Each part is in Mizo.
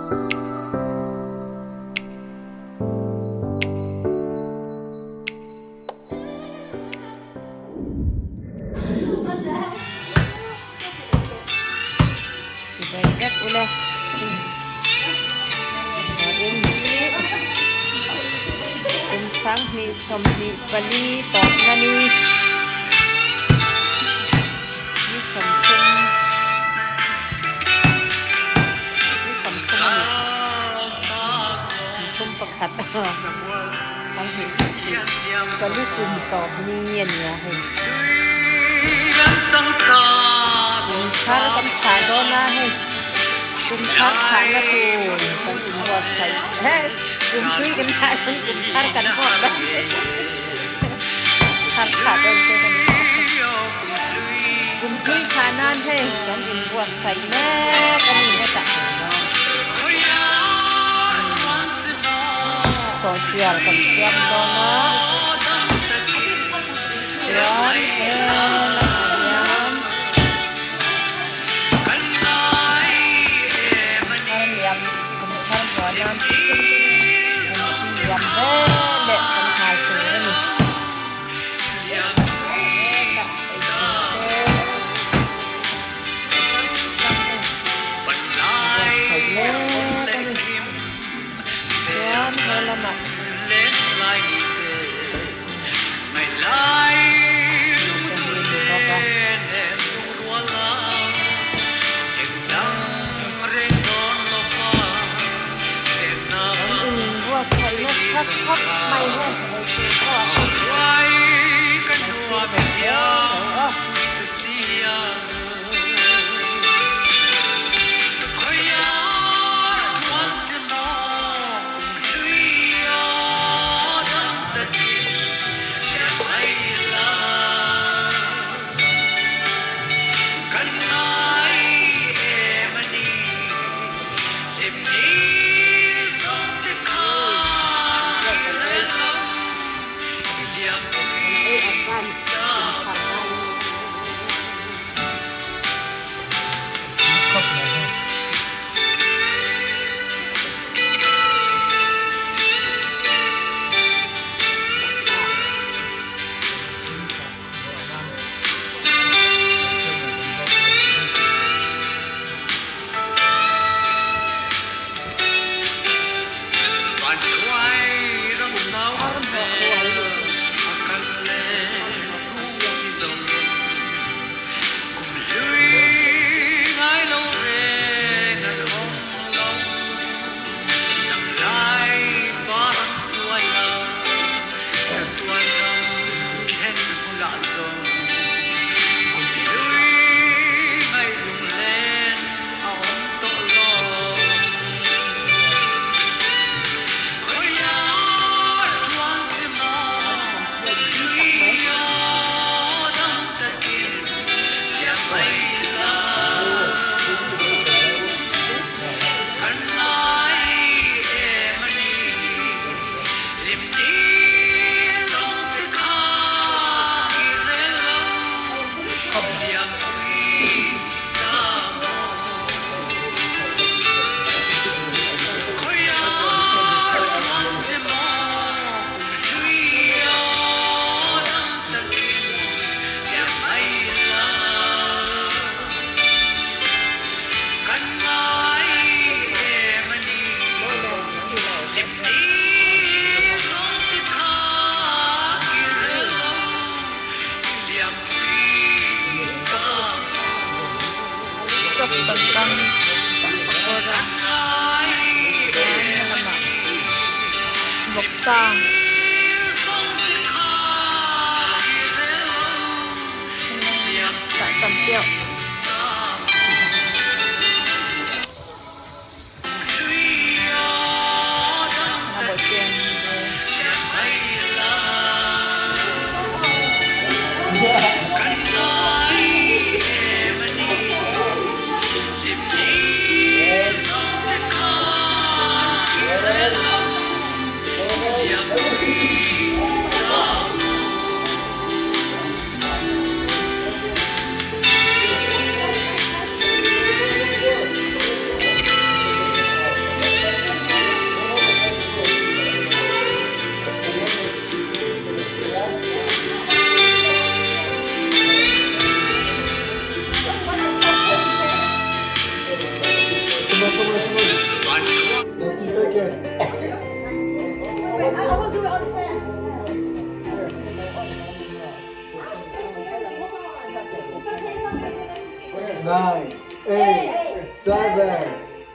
Sipai vek ule. In hi kum 2024 tawpna ni ni 30 ni 30 a ni. 31 24 kum tawp ni a nia hei. Kum thar kan chhah dawn a hei kum thar chhahna tur kan inbuatsaih kum hlui kan chhah dawn kum thar kan buat dawn thar chhah dawn te kan kum hlui chhah nan hei kan inbuatsaih mek a ni hetah. Sawhchiar kan siam dawn a chuan he lamah hian thar liam kum thar hmuah nan kum liam veleh kan hal tur a ni. Hetah eitur te chi hrang hrang hei buatsaih mek a ni. Chuan he lamah te hi ni bawk a. Kan inbuatsaih nasa khawp mai hei eitur pawh a kan thlir ve hle mai aw. Kan ei advance inthar nan. Chop kan pakawra chuan helamah vawksa tah tam deuh.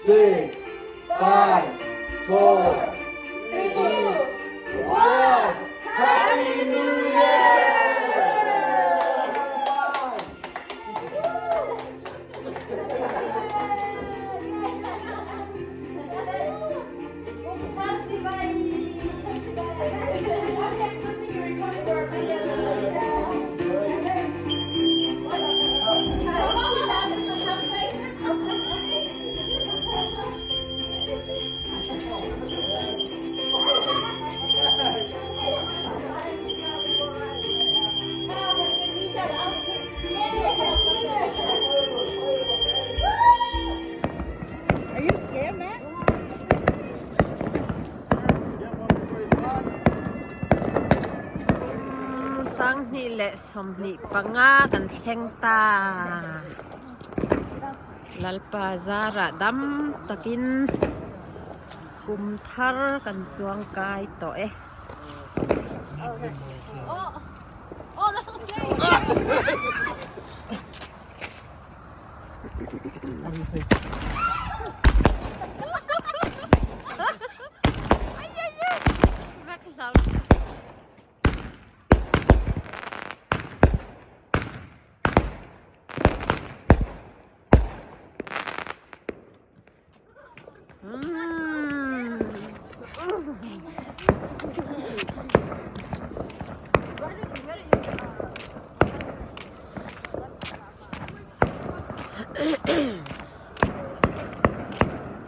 Six, five, four, three, one. Happy New Year! Sanghnih leh 25 kan thleng ta. Lalpa zarah dam takin kum thar kan chuang kai tawh e.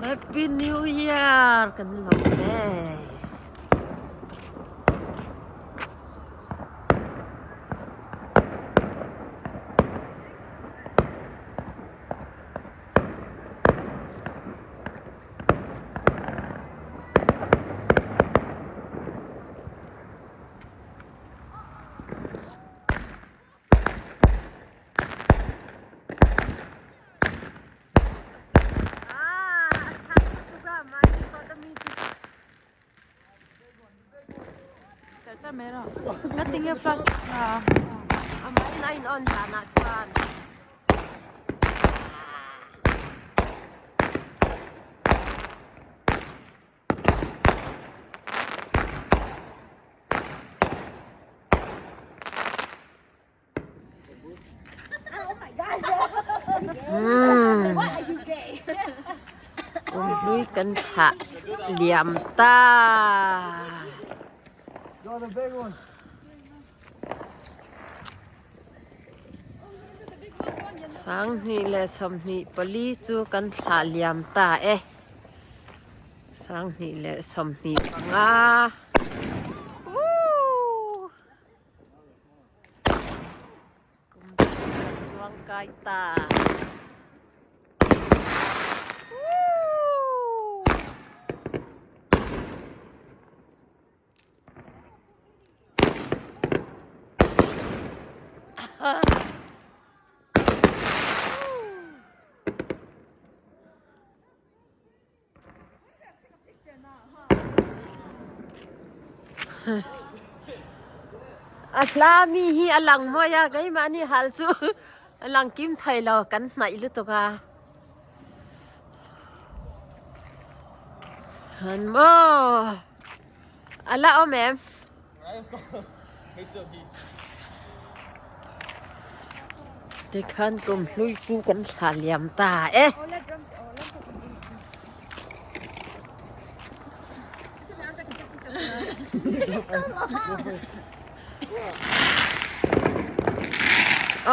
Happy New Year kan lo e. Amah in a in on danah chuan. Hlui kan thlah liam ta. 2024 chu kan thlah liam ta e. 2025. Woo! Kum kan chuang kai ta. Woo! A hla mi hi a lang mawi a keimah nih hal cu a lang kim thei lo kan hnaih lutuk a. Han maw a la awm em? Tikhan kum hlui cu kan thla liam ta e.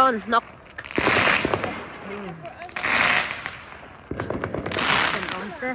On hnok. Kan om te.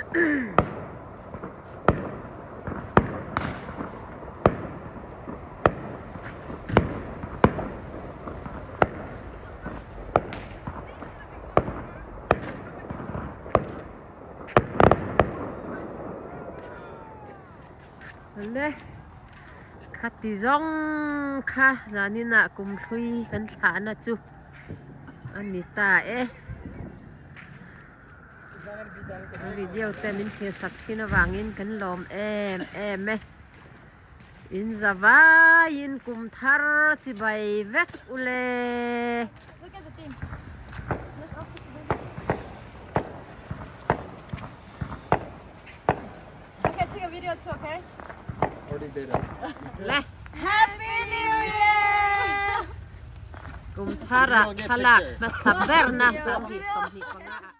Le khati zawng kha zaninah kumhlui kan thlahna chu a ni ta e. Video te min thlir sak thin avangin kan lawm em em e. In za vaiin kum thar chi bai vek ule. Okay, take a video too, okay? Already did it. Le. Happy New Year! Kum thar ah thlalak hmasa berna 25 ah.